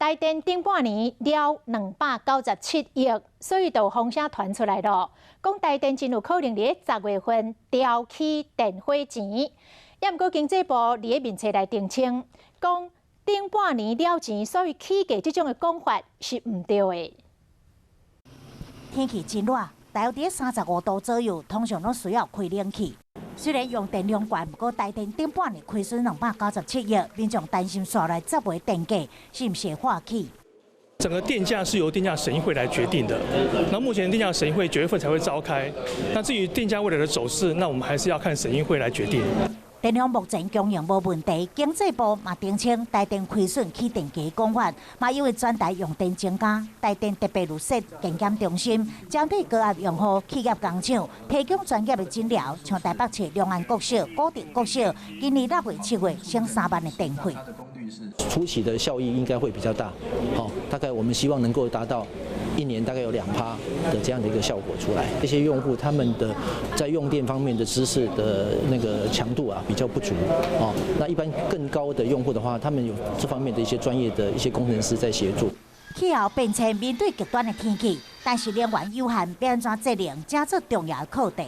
台電頂半年了297億，所以就風聲傳出來咯，講台電真有可能佇10月份調起電火錢。也毋過經濟部佇咧面冊內澄清，講頂半年了錢，所以起價這種的講法是毋對的。天氣真熱，大約佇35度左右，通常攏需要開冷氣。雖然用電量懸，毋過台電頂半年虧損297億，民眾擔心紲來10月電價是毋是會話起？整個電價是由電價審議會來決定的。那目前電價審議會9月份才會召開。那至於電價未來的走勢，那我們還是要看審議會來決定。電量目前供應無問題，經濟部嘛澄清台電虧損起電價講法，嘛因為全台用電增加，台電特別預設健檢中心，針對高壓用戶、企業工廠提供專業的診療，像台北市龍安國小、古亭國小，今年6月、7月省3萬的電費。初期的效益應該會比較大，好，大概我們希望能夠達到一年大概有2趴的這樣的一個效果出來。這些用戶他們的在用電方面的知識的那個強度啊比較不足，哦，那一般更高的用戶的話，他們有這方面的一些專業的一些工程師在協助。氣候變遷面對極端的天氣，但是能源有限，欲按怎節能，成做重要的課題。